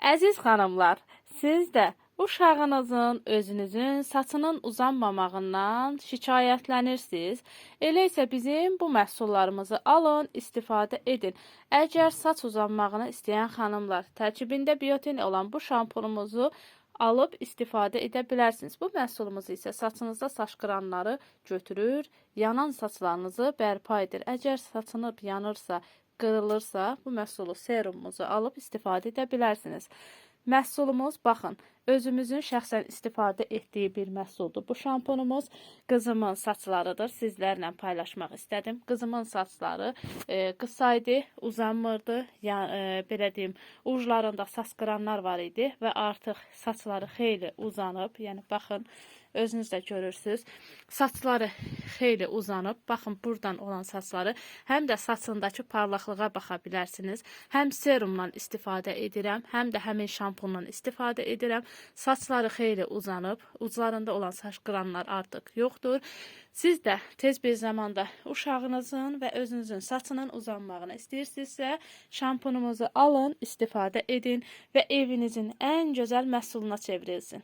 Əziz xanımlar, siz də uşağınızın, özünüzün saçının uzanmamağından şikayətlənirsiniz. Elə isə bizim bu məhsullarımızı alın, istifadə edin. Əgər saç uzanmağını istəyən xanımlar, tərkibində biotin olan bu şampunumuzu alıb istifadə edə bilərsiniz. Bu məhsulumuz isə saçınızda saç qıranları götürür, yanan saçlarınızı bərpa edir. Əgər saçınız yanırsa, qırılırsa, bu məhsulu, serumumuzu alıb istifadə edə bilərsiniz. Məhsulumuz, baxın, özümüzün şəxsən istifadə etdiyi bir məhsuldur. Bu şampunumuz qızımın saçlarıdır. Sizlərlə paylaşmaq istədim. Qızımın saçları qısa idi, uzanmırdı. Belə deyim, uclarında saç qıranlar var idi və artıq saçları xeyli uzanıb. Yəni baxın, özünüz də görürsüz. Saçları xeyli uzanıb. Baxın, buradan olan saçları, həm də saçındakı parlaqlığa baxa bilərsiniz. Həm serumla istifadə edirəm, həm də həmin şampunla istifadə edirəm. Saçları xeyli uzanıb, uclarında olan saç qıranlar artıq yoxdur. Siz də tez bir zamanda uşağınızın və özünüzün saçının uzanmağını istəyirsinizsə, şampunumuzu alın, istifadə edin və evinizin ən gözəl məhsuluna çevrilsin.